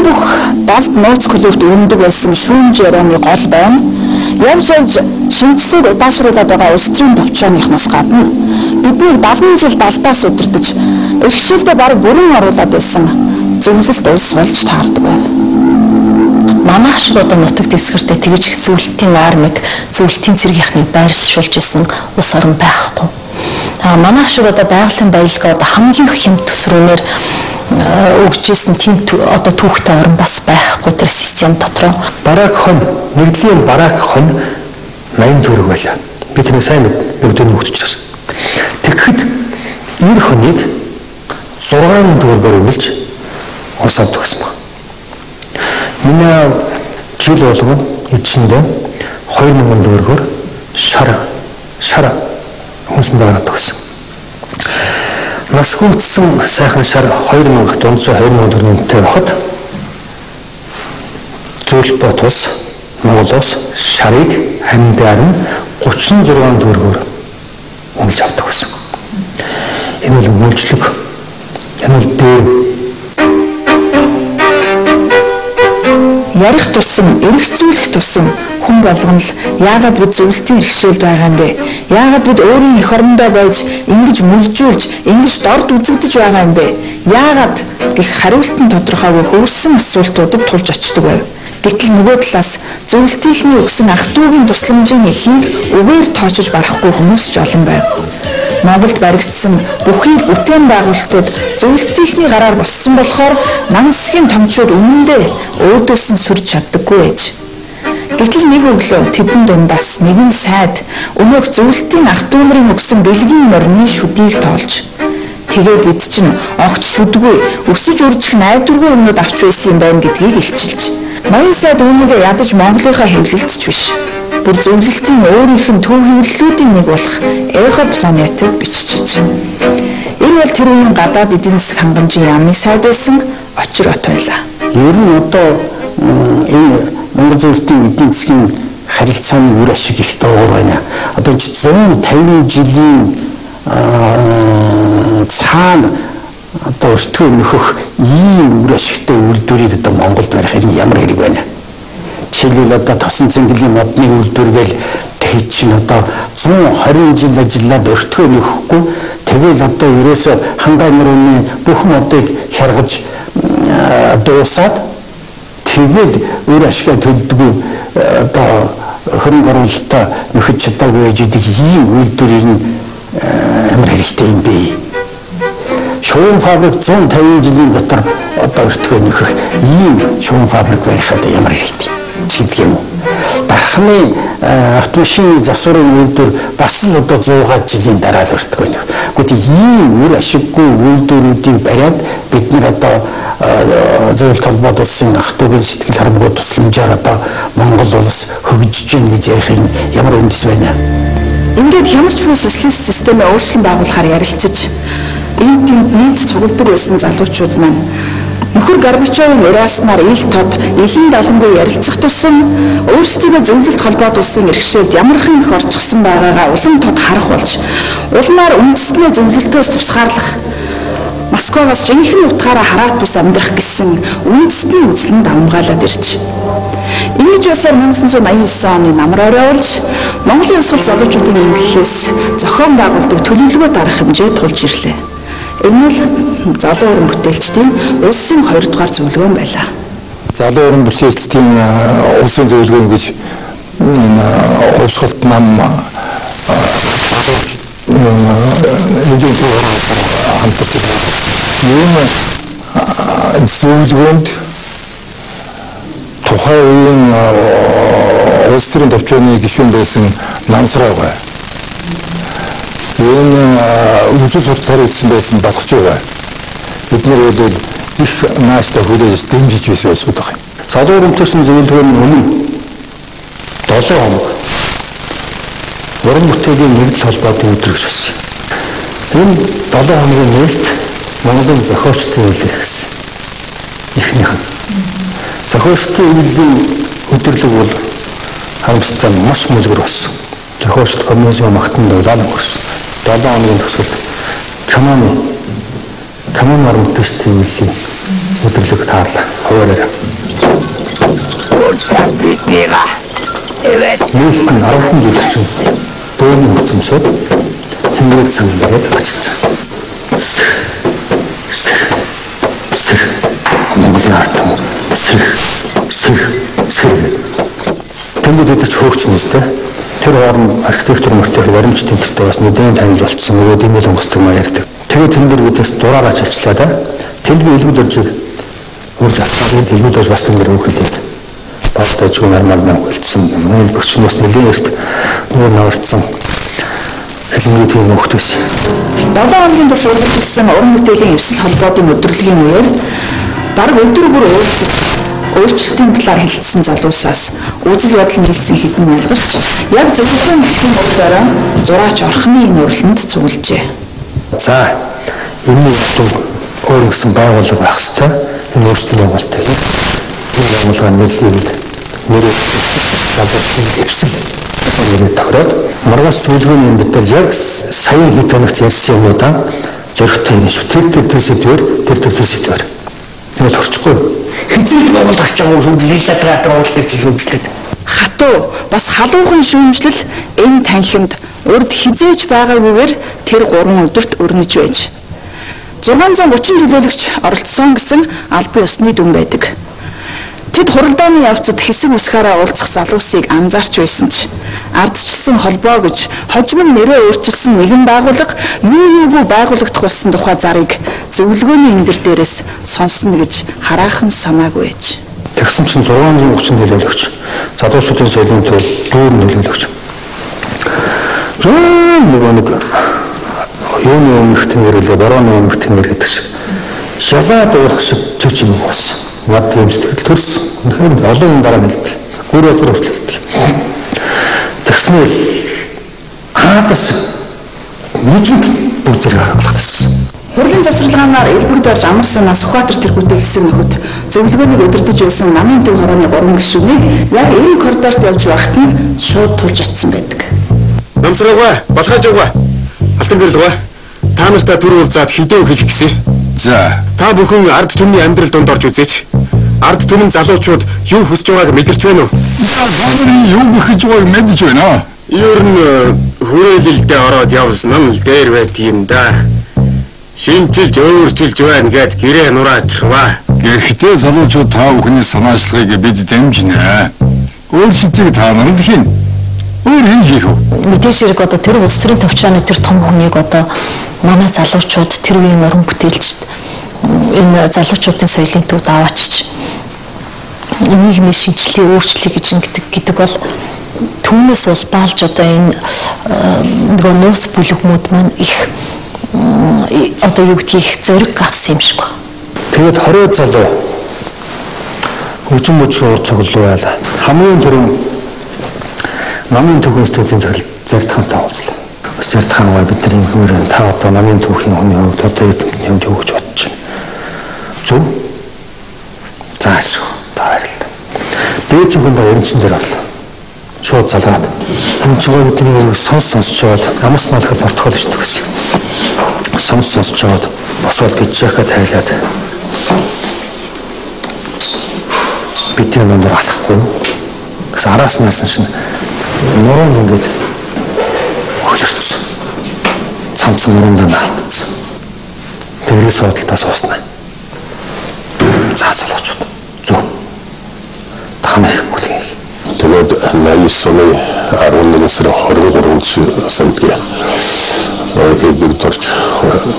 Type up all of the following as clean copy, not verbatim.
Энэ бүх далд нууц клубт өрнөдөг байсан шүүмж ярианы гол байна. Явж явж шинжлэлийг удаашруулад байгаа улс төрийн товчооныхноос гадна биднийг 70 жил далдаас удирдах эрхшээлдээ бараг бүрэн оруулаад байсан зөвлөлт улс болж таардаг байв. Манайх шиг одоо нутаг дэвсгэртээ тэгж их зөвлөлтийн армийг, зөвлөлтийн цэргийнхнийг байршуулж исэн улс орон байхгүй. А манайх шиг одоо байгалийн баялгаа одоо хамгийн хямд төсрүүнээр өгч исэн тийм одоо түүхтэй орон бас байхгүй тэр систем дотроо. Барак хон, нэгдлийн барак хон 80 төгрөг байлаа. Би тэрийг сайн мэд, өдөр нөгдөж байсан. Тэгэхэд 90 хоныг 6000 төгрөгөөр үнэлж урсаад төгсөн баг. Миний жил болгон эдсэндээ 2000 төгрөгөөр шар хүнсэндээ гаргадаг байсан. Нас гүйтсэн сайхан шар 2000 дунджаар 2000 төгрөгтэй байхад Зөвлөлт тус Монгол улс шарыг амьдаар нь 36 төгрөгөөр үнэлж авдаг байсан. Энэ бол мөлжлөг. Энэ бол дээв. Ярих тусам, эргэцүүлэх тусам хүн болгон л яагаад бид зөвлөлтийн эрхшээлд байгаа юм бэ? Яагаад бид өөрийн эх орондоо байж ингэж мүлжүүлж, ингэж дорд үзэгдэж байгаа юм бэ? Яагаад гэх хариулт нь тодорхойгүй хөвөрсөн асуултуудад тулж очдог байв. Гэтэл нөгөө талаас зөвлөлтийнхний өгсөн ах дүүгийн тусламжийн эхийг үгээр тоочж барахгүй хүмүүс ч олон байв. Монголд баригдсан бүхий л бүтээн байгуулалтууд зөвлөлтийнхний гараар боссон болохоор нам засгийн томчууд үнэндээ өөдөөс нь сүрж чаддаггүй байж. Гэтэл нэг өглөө тэдэн дундаас нэгэн сайд өнөөх зөвлөлтийн ах дүү нарын өгсөн бэлгийн морины шүдийг тоолж, тэгээ бид чинь огт шүдгүй өсөж үржих найдваргүй юмнууд авч байсан юм байна гэдгийг илчилж, ноён сайд үүнийгээ ядаж Монголынхаа хэвлэлт ч биш, бүр зөвлөлтийн өөрийнх нь төв хэвлэлүүдийн нэг болох Эхо планетад биччихэж. Энэ бол тэр үеийн гадаад эдийн засаг хангамжийн яамны сайд байсан Очир бот байлаа. Ер нь одоо энэ Монгол зөвлөлтийн эдийн засгийн харилцааны үр ашиг их дуугар байна. Одоо 150 жилийн цаана одоо өртгөө нөхөх ийм үр ашигтай үйлдвэрийг одоо Монголд барих хэрэг ямар хэрэг байна? Жишээлбэл одоо тосон цэнгэлийн модны үйлдвэргээл тэгэхэд чинь одоо 120 жил ажиллаад өртгөө нөхөхгүй, тэгэл одоо ерөөсөө хангай нурууны бүх модыг хяргаж дуусаад тэгээд үр ашигаа төлдөггүй одоо хөрөнгө оруулалтаа нөхөж чадаагүй байж идэг ийм үйлдвэр ер нь ямар хэрэгтэй юм бэ? Шугам фабрик 150 жилийн дотор одоо өртгөө нөхөх ийм шугам фабрик барих одоо ямар хэрэгтэй гэдэг юм уу? Дархны автомашины засварын үйлдвэр бас л одоо 100 жилийн дараа л өртгөө нөх. Гэхдээ ийм үр ашиггүй үйлдвэрүүдийг бариад бид нар одоо зөвлөлт холбоот улсын ах дүүгийн сэтгэл харамгүй тусламжаар одоо Монгол улс хөгжиж гин гэж ярих юм ямар үндэс байна? Ингээд хямарч буй социалист системээ өөрчлөн байгуулахаар ярилцаж энд тэнд нийлж цугладаг байсан залуучууд маань нөхөр Горбачовын уриалснаар ил тод илэн далангүй ярилцах тусам өөрсдийгөө зөвлөлт холбоот улсын эрхшээлд ямархан их орчихсон байгаагаа улам тод харах болж улмаар үндэстнээ зөвлөлтөөс тусгаарлах Москвагаас жинхэнэ утгаараа хараат бус амьдрах гэсэн үндэстний үзлэн давамгайлаад ирж. Ингэж байсаар 1989 оны намар орой болж Монголын хувьсгал залуучуудын эвлэлээс зохион байгуулдаг төлөвлөгөө дарах хэмжээ тулж ирлээ. Энэ л залуу уран бүтээлчдийн улсын 2 дугаар зөвлөгөөн байлаа. Залуу уран бүтээлчдийн улсын зөвлөгөөн гэж энэ хувьсгалт нам эдийн хамтарч ийм зөвлөгөөнд тухайн үеийн улс төрийн төвчөөний гишүүн байсан Намсрайгай, энэ үзэл сурталчилгаа үзсэн байсан Балхажуугай, эднэр бол их нааштай хүлээж дэмжиж байсан улсууд байна. Залуу уран бүтээлчдийн зөвлөгөөний өмнө 7 хоног уран бүтээлийн нэгдэл холбоотын өдөр гэж болсон. Энэ 7 хоногийн нээлт Монголын зохиолчдын үйл хэрэгсэн. Эхнийх нь. Зохиолчдын үеийн өдөрлөг бол харамсалтай нь маш мөлгөр болсон. Зохиолчд коммунизм магтан дуулаад өнгөрсөн. 7 хоногийн төгсгөлд киноны уран бүтээлчдийн үеийн Өдөрлөг таарлаа. Хуваараа. Нээлт нь 10 жүлэгчин бөөний хөцөмсөд хэмрэг цан дээрээ ачилж. Сэр. Сэр. Сэр. Монголын ард түмэн. Сэр. Сэр. Сэр. Тэнд бид ч хөөгч нэстэй. Тэр хооронд архитектур мөртөө баримт тэмдэгтэй бас нэгэн танил болцсон. Нөгөө дэмэл онгоцдог маа ярьдаг. Тэгээд тэн дээр бидээс дураараач ачлаа да. Тэнд би элбэг дөржийг урьж авсан. Элбэг дөрж бас тэн дээр өөхөлээд. Бас дайжгүй нормал мөнгөлдсөн. Элбэгч нь бас нэлээд эрт нүүр наварцсан. Хэлмгийн тийм нөхдөс. 7 хоногийн турш үргэлжилсэн уран бүтээлийн эвсэл холбоодын өдөрлөгийн үеэр бараг өдөр бүр уулзаж өөрчлөлтийн талаар хэлсэн залуусаас үзэл бодол нийлсэн хэдэн ялгарч яг зөвлөгөө хэлхийн урд орой зураач орхны энэ уралданд цуглажээ. За энэ үр өөр гэсэн байгууллага байх ёстой. Энэ өөрчлөлт байгуулалтыг энэ байгууллага нэрлэе нэрээ залуусын эвсэл нэрээ тохироод маргааш зөвлөгөөний юм бид нар яг сая хэд хоногт ярьсан юмудаа зөрөгтэй юм шүү. Тэр сэдвэр тэр сэдвэр. Энэ төрчихгүй. Хизээж Монголд очиж байгаа шүүмжлэл чадгаа Монгол дээр чинь шүүмжлээд. Хатуу бас халуухан шүүмжлэл энэ танхимд урд хизээж байгаагүйгээр тэр 3 өдөрт өрнөж байж 630 төлөөлөгч оролцсон гэсэн албан ёсны дүн байдаг. Тэд хуралдааны явцад хэсэг үсгээрээ уулзах залуусыг анзаарч байсан ч ардчилсан холбоо гэж хожим нь нэрээ өөрчилсөн нэгэн байгууллага юу юугүй байгуулагдах болсон тухай зарыг зөвлөгөөний эндэр дээрээс сонсно гэж хараахан санаагүй байж. Тэгсэн чинь 630 нөлөөлөгч, залуучуудын соёлын төв дүүрэн нөлөөлөгч. Нөгөө нэг юуны өмнөх тэнэрэлээ, борооны өмнөх тэнэр гэдэг шиг шалаад уух шиг чөч юм болсон. Над тийм сэтгэл төрсөн. Үнэхээр олон хүн дараа хэлдэг. Гүр газар хүртэл хэлдэг. Тэгснээр хаадас нүжинд бүгд зэрэг харуулсан. Хурлын завсарлагаанаар элбэгд орж амар санаа Сүхбаатар тэргүүтэй хэсэг нөхөд зөвлөгөөнийг удирдах байсан намын төв хорооны 3 гишүүнийг яг энэ коридорт явж байхад нь шууд тулж очсон байдаг. Намсраагаа, Балхаажаагаа, Алтан гэрэлгаа. Та нартай түр уулзаад хідээ хэлэх гэсэн. За. Та бүхэн ард түмний амьдрал дунд орж үзээч. Ард түмэн залуучууд юу хүсэж байгааг мэдэрч байна уу? Та нарын юу гэх гэж байгааг мэдэж байна. Ер нь хүрээлэлдээ ороод явсан нь л дээр байдгийн да. Шинчилж өөрчилж байна гэд гэрээ нураачихваа. Гэхдээ залуучууд та бүхний санаачлагыг бид дэмжинэ. Өөрчлөлтийг та нар л хийнэ. Өөр хэн хийх вэ? Мэдээж хэрэг одоо тэр улс төрийн төвчөөний тэр том хүнийг одоо манай залуучууд тэр үеийн уран бүтээлчд энэ залуучуудын соёлын төвд аваачиж нийгмийн шинжилгээ өөрчлөе гэж ингэдэг гэдэг бол түүнээс улбаалж одоо энэ нөгөө нууц бүлэгмүүд маань их одоо юу гэдгийг их зориг авсан юм шиг байна. Тэгээд 20 залуу хөгжин мөчийн уур цуглуу байлаа. Хамгийн түрүүн намын төвхөн студийн зардхантай уулзлаа. Зардхан гой бид нар юм хэмээр та одоо намын төвхийн хүний хувьд одоо эдэмтний хувьд юу гэж бодож байна? Зөв. Заашгүй. За баярлалаа. Дээд зөвхөн эренчин дээр орлоо. Шууд залгаад. Энэ чигээр бидний сонсч яваад амас наалахад протокол ичдэг байсан. Сонсч яваад босоод гिचжэхэ тайлаад бидний номер алахгүй юу? Гэсэн араас нь харсан чинь нуруу нь ингээд хөлөрцсөн. Цамцсан нурундаа наалтцсан. Тэрээс худалдаа сууснаа. За залуучууд. Зөв. Тахна ихгүй л юм. Тэгээд 89 оны 11 сарын 23-нд самтгийн элбэг дорж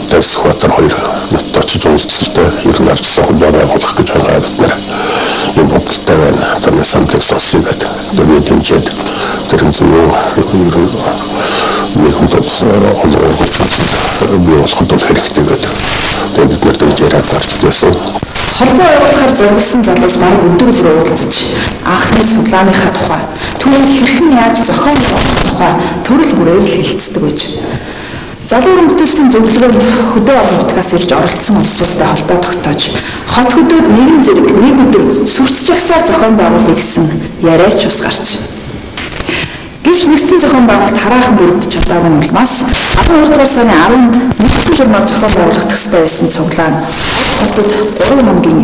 Дайр Сүхбаатар хоёр нутагт очиж уулзалтай ер нь арчсан холбоо байгуулах гэж байгаа бид нар юм бодолтой байна. Таны саналыг сонсъё гэдэг. Тэгээд дэмжиж тэр нь зөв ер нь нийгэмд олон ургамал бий болоход бол хэрэгтэй гэдэг. Тэгээд бид нар дэмжиж яриад орж байсан. Холбоо байгуулахаар зориулсан залуус бараг өдөр бүр уулзаж анхны цуглааныхаа тухай, түүнийг хэрхэн яаж зохион байгуулах тухай төрөл бүрээр л хэлцдэг байж. Залуу уран бүтээлчдийн зөвлөгөөнд хөдөө орон нутгаас ирж оролцсон улсуудтай холбоо тогтоож, хот хөдөөд нэгэн зэрэг нэг өдөр сүрц жагсаал зохион байгуулъя гэсэн яриач бас гарч. Гэвч нэгдсэн зохион байгуулалт хараахан бүрдэж чадаагүй нь улмаас 12 дугаар сарын 10-нд нэгдсэн журмаар зохион байгуулагдах ёстой байсан цуглаа нь хотод 3 хоногийн